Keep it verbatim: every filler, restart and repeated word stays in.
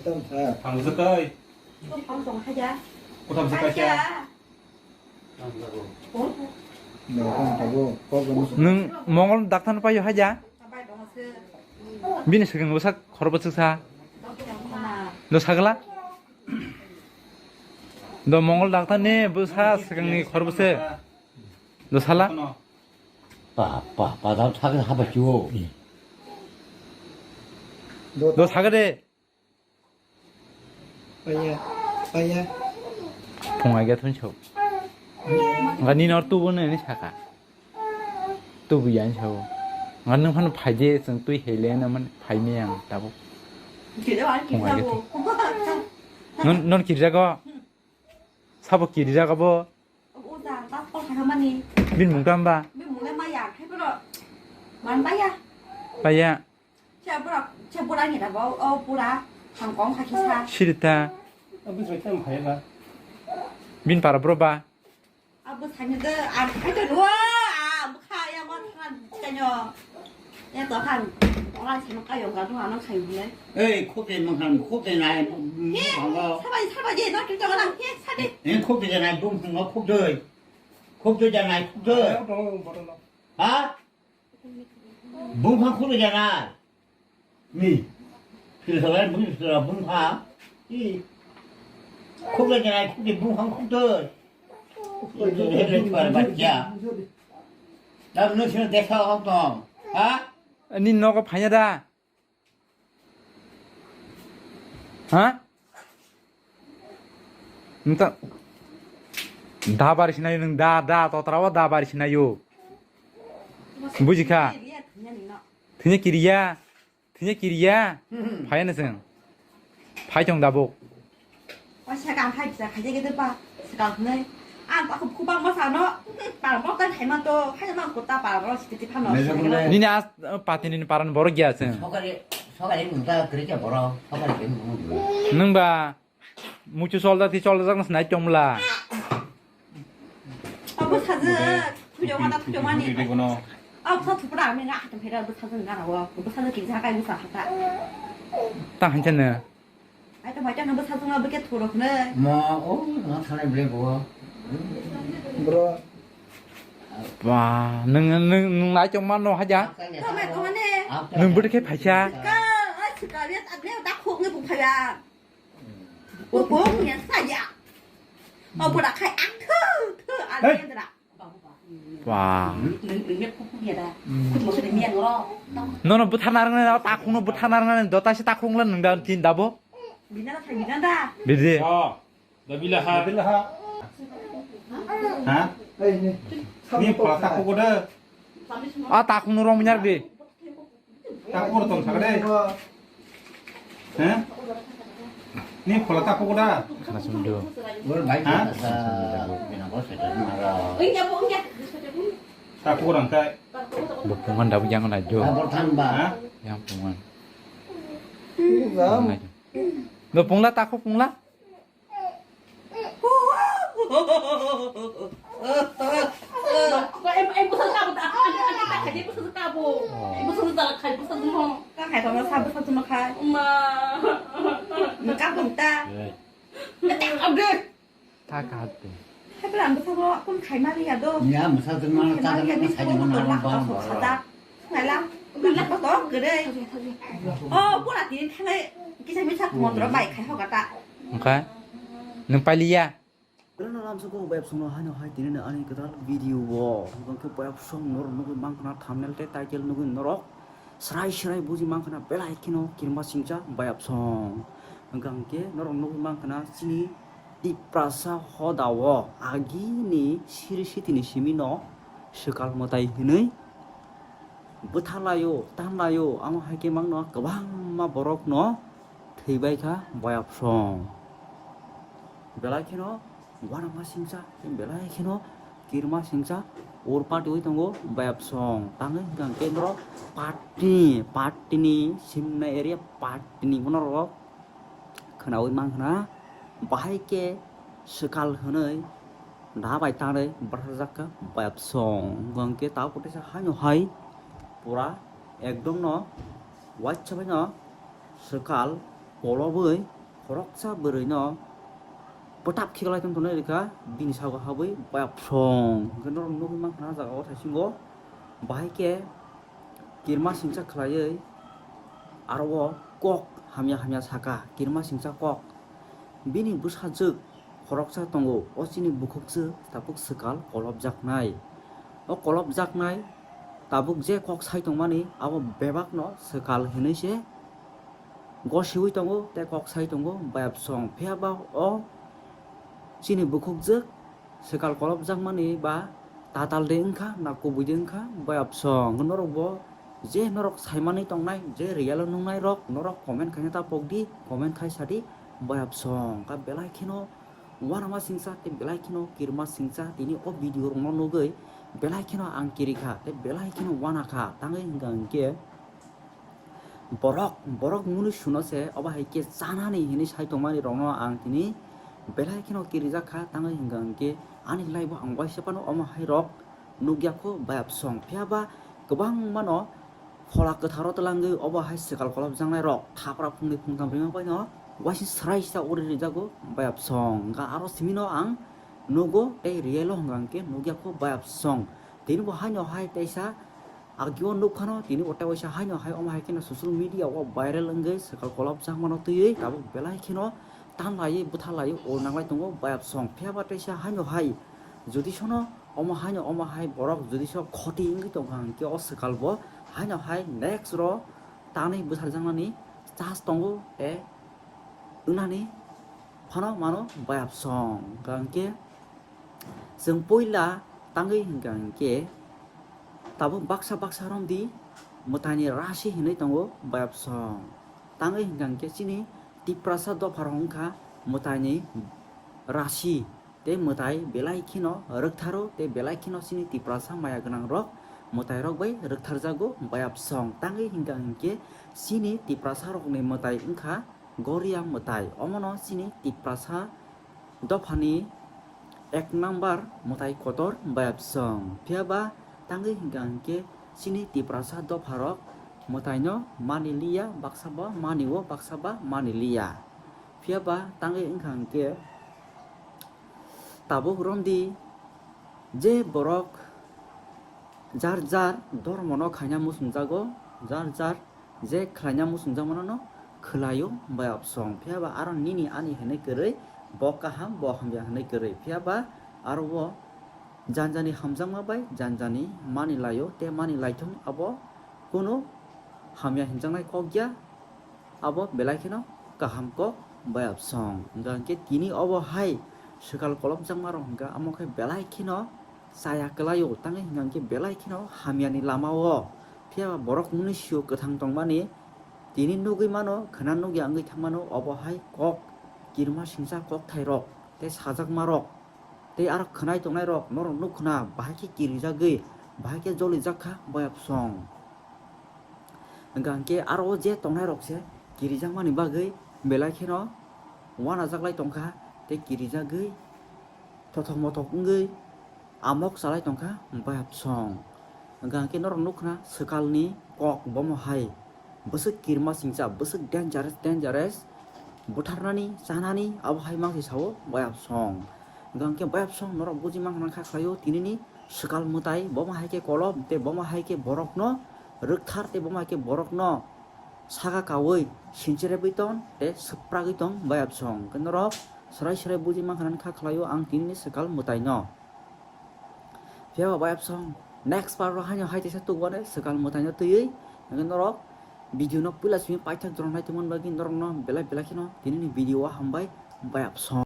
Thangjakai. Kutham jakai kya? Nwng Mongol daktan paio haja? Bini swkang bwsa khorbo swksa. Do sagla? Do Mongol daktan ni bwsa swkang ni khorbo se. Do sala? Pa, pa, pa, da thak ha ba chu. Do sagade. Paya, paya. Phung ai ga thun chau. Ga ni nor tubu ne ni saka. Tubu yan chau. Ga nung phan phai je, chwng twi hei le na man phai me yang tabu. Phung ai ga thun. Non, non kirja go. Sabo kirja go bo. Obo uja, ta kol kha mani. Bin mung tam ba? Bin mung le ma ya, khai bro. Man ba ya. Ba ya. Che bro, che bro ni da bo, o pura, thang kong kha kisa. Sirita. Abi sai tam phai ba. Bin para bro ba? Abo sai ni de, a khai to ro, a, bo kha ya ma thang chanyo. Ya to khan, ora sino kayo ga duha no khai bule. Ei, khuk de mang khan, khuk de nai, he, bung phango. Sabai, sabai je, no tu to na, he, sabai. Ei, khuk de nai, bung phango, khuk de. Khuk de nai, khuk de. Ha? Bung phang khuk de nai. Ni. Kiri sabai, bung sura, bung phang. I. Khuk de nai, khuk de, bung phang, khuk de. Itu hele tuar bacha. Dam no sino desa hok tong. Ha? Ni nogo phanya da? Ha? Nta da bar sinayo nung da, da, totra o da bar sinayo. Bujikha? Thini kiriya. Thini kiriya. Phaya na sing. Phai tong dabuk. O sakang hai bisa khai jage de ba, sakang hnai. Ang ta khub khubang ma sano, para bok ta khai man to, khai man ko ta para bok siti ti phano. Nini as pati nini paran borok ya sing. Sokari, sokari mung ta kri kya borok, sokari kya mung. Nung ba, muchu solda ti solda jak nai chomla. Abo saja, thujong ma ta thujong ma ni. Abo sa thupra ami na hatam phera abo saja na rawa, abo saja ki jaga abo sa hata. Ta hanchana. Ai to mai ta nang bwsajwk no bwkhe thurok ne. Mo, o, no thanai ble bo. Bro. Ba, nung, nung, nung nai chong mano haja? Tong nai tong ne. Nung bwtwi khe phaisa? Ka, ai sikar ya, ta ble ta khok ne bung phaya. O bung ya saya. O bura khai ang thu, thu, ang Hey. Kendra. Ba. Nono bwtharna rwngnai, takhungno bwtharna rwngnai, dota se takhung le nung da tin dabo. Bidi. Da bilaha. Bilaha. Ha? Ni pala takhung ko da. A takhungno rong minyar di. Takhuk tong sakde. He? Ni phola takhuk da? Khana sumdu. Ha? Takhuk rang kai. Bo pungan dabu yang nai do. Ha? Yang pungan. Do pungla takhuk pungla. Ta kaham te. Hai pura ang bwskango kun khai ma riya do. Ya, bwsa tong ma khai ma ta riya, ta bini sai phone ma to na lak ba. Sajak. Nai lang, lak ba to gede. Oh, pura tin thangai kisa misa motor bai khai hoga ta. Oke. Nung paliya. Belai no lamsok o bayap songno haino hai tini ani kwtal video o. Hwnkhe bayap song norok nugwi mankha na thumbnail tei title nugwi norok. Srai srai buji mankha na belai kheno kirma singcha bayap song. Hwnkhe norok nugwi mankha na chini Tiprasa hoda o agini siri sitini simi no swkal mwtai hinwi bwtharlaio, tanlaio, amo hai khe mangno kwbangma borokno thwibai kha bayap song. Belai kheno uanama singcha, belai kheno kirma singcha, ur patiwi tongo bayap song. Tangwi hwnkha khe norok patni, patni simna area patni bono rok khwnaui mankha na, bahai khe swkal hwnwi da bai tanwi bwtharjak kha bayap song. Hwnkhe tabuk teisa haino hai pura ekdom no waisa bai no swkal kolobwi khoroksa bwrwino bwtap khiklai tong tongnai rwkha, bini sago habwi bayapsong hwnkhe norok nugwi mankha ah jagao thaisingo bahai khe kirma singcha khlaiwi aro o kok hamya hamya saka, kirma singcha kok. Bini bwsajwk khoroksa tongo, o chini bukhukjwk tabuk swkal kolopjaknai. O kolopjaknai tabuk je kok sai tongmani abo bebakno swkal hinwi se gosiwi tongo tei kok sai tongo bayapsong. Phiya ba o chini bukhukjwk swkal kolopjakmani ba tatal de wngkha na kubui de wngkha bayapsong. Norok bo je norok saimani tongnai, je real o nungnai rok norok comment khaina ta pokdi, comment khai sadi bayapsong. Ka belai kheno uanama singcha tei belai kheno kirma singcha tini o video rokno nugwi belai kheno ang kirikha tei belai kheno uanakha. Tangwi hwnkha hwnkhe borok, borok mwnwi suno se obo hai khe chanani hinwi sai tongmani rokno ang tini belai kheno kirijak kha. Tangwi hwnkha hwnkhe ani life o ang waisa phano omo hai rok nukya kho bayapsong. Phiya ba kwbangmano phola kwtharo twlangwi obo hai swkal kolopjaknai rok thapra phungni phungtham rima baino waisa swraisa uri rijago bayapsong. Hwnkha aro simino ang nugo tei real o hwnkha hwnkhe nukya kho bayapsong. Tini bo haino hai teisa agio nukphano tini bo tei waisa haino hai omo hai kheno social media o viral wngwi swkal kolopjakmano twiwi tabuk belai kheno tanlaiwi bwtharlaiwi o nanglai tongo bayapsong. Phiya ba teisa haino hai jodi sono omo haino omo hai borok jodi so khoti wngwi tongkha hwnkhe o swkal bo haino hai next ro tanwi bwtharjaknani chance tongo tei wngnani phano mano bayapsong. Hwnkha hwnkhe chwng puila tangwi hwnkha hwnkhe tabuk baksa baksa romdi mwtaini rasi hinwi tongo bayapsong. Tangwi hwnkha hwnkhe chini Tiprasa dopharok wngkha mwtaini rasi tei mwtai belai kheno rwktharo tei belai kheno chini Tiprasa maya gwnangrok mwtairok bai rwktharjago bayapsong. Tangwi hwnkha hwnkhe chini Tiprasarokni mwtai wngkha Goria mwtai. Omono chini Tiprasa dophani ek number mwtai kotor bayapsong. Phiya ba tangwi hwnkha hwnkhe chini Tiprasa dopharok mwtaino mani liya, baksa ba mani-o, baksa ba mani liya. Phiya ba tangwi wngkha hwnkhe tabuk romdi je borok jar jar dhormono khaina muchungjago, jar jar je khlaina muchungjakmano no khwlaio bayapsong. Phiya ba aro nini ani hinwi kwrwi bo kaham bo hamya hinwi kwrwi. Phiya ba aro o janjani hamjakma bai janjani mani laio tei mani laithung abo kunu hamya hinjaknai kok ya. Abo belai kheno kaham kok bayapsong. Hwnkha hwnkhe tini obo hai swkal kolopjakma rok hwnkha amo khe belai kheno chaya kwlaio, tangwi hwnkha hwnkhe belai kheno hamyani lama o. Phiya ba borok mwnwi sio kwthang tongmani tini nugwi mano, khwna nugya wngwi thangmano obo hai kok kirma singcha kokthai rok tei sajakma rok. Tei aro khwnai tongnai rok norok nuk khna bahai khe kirijagwi bahai khe jolijak kha bayapsong. Hwnkha hwnkhe aro o je tongnai rok se kirijakmani bagwi belai kheno uanajaklai tongkha tei kirijagwi thothok mothok wngwi amok chalai tongkha bayapsong. Hwnkha hwnkhe norok nuk khna swkalni kok bomo hai bwswk kirma singcha, bwswk dangerous dangerous butharnani chanani abo hai mangsi sao bayapsong. Hwnkha hwnkhe bayapsong norok buji mankha kha khlaio tinini swkal mwtai bomo hai khe kolop tei bomo hai khe borokno rwkthar tei bomo hai khe borokno saka kaui sinchirebwi tong tei swpragwi tong bayapsong. Hwnkhe norok swrai swrai buji mankha kha khlaio ang tinini swkal mwtaino. Phiya ba bayapsong next part o haino hai teisa tukmani swkal mwtaino twiwi hwnkhe norok video no puila simi paithak jora naitongmani bagwi norokno belai belai kheno tinini video o hambai bayapsong.